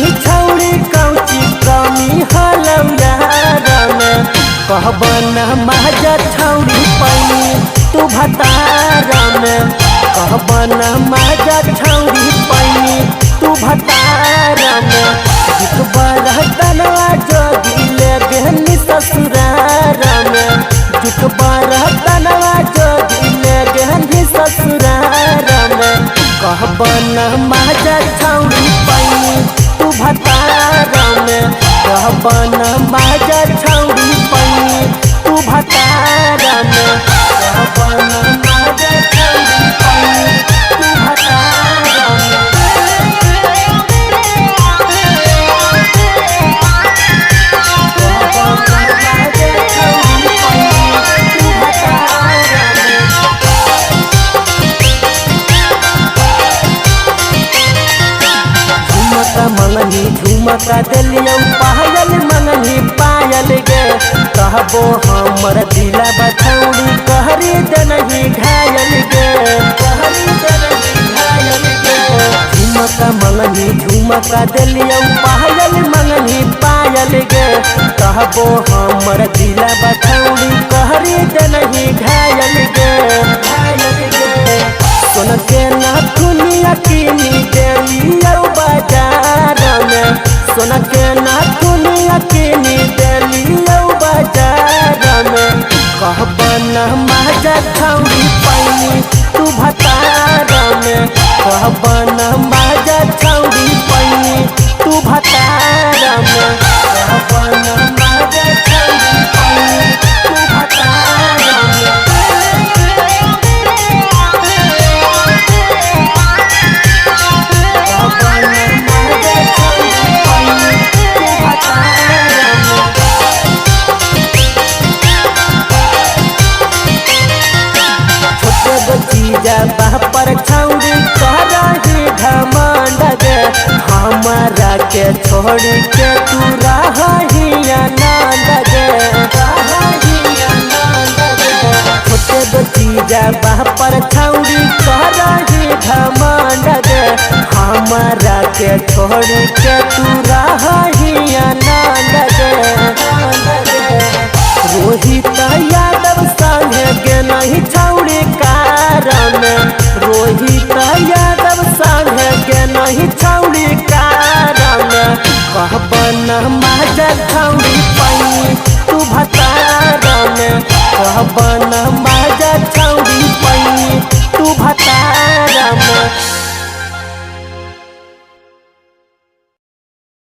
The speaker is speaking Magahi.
पैनी छौड़ी कौची कमी हलौ यार में। कहबन माजा छौड़ी पैनी तू भतार में। कहबन माजा छौड़ी पैनी तू भतार में। जुठ बरतनवा जोगी ले गहनी ससुरार में। जुठ बरतनवा जोगी ले गहनी ससुरार में। कहबन माजा छौड़ी पैनी तू भतार में। कहबन माजा छौड़ी पैनी तू भतार में। कहबन माजा छौड़ी पैनी तू भतार में। कहबन माजा छौड़ी पैनी तू भतार में। झुमका मंगनी झुमका देलियौ पायल मंगनी पायल गे। कहबो हमर दिला बछौड़ी कहरी देनही घायल गे। कहरी देनही घायल गे। झुमका मंगनी झुमका देलियौ पायल मंगनी पायल गे। कहबो हमर दिला बछौड़ी कहरी देनही घायल गे। घायल गे। सोन के नाथुनिया किनी देलियौ बाजार में। सोन के नाथुनिया किनी देलियौ बाजार में। कहबन माजा छौड़ी पैनी तू भतार में। कहबन माजा छौड़ी पैनी तू भतार में। कहबन माजा छौड़ी पैनी तू भतार में। कहबन माजा छौड़ी पैनी तू भतार में। छोटे बचीजा बापर छौड़ी करही घमंड गे। हमारा के छोड़ के तू रही आनंद गे। छोटे बचीजा बापर छौड़ी करही घमंड गे। हमारा के छोड़ के तू रही आनंद गे। रोहित यादव संगे गे नहीं छौड़ी कारण। रोहित यादव संगे गे नहीं छौड़ी कारण। कहबन माजा छौड़ी पैनी तू भतार में। कहबन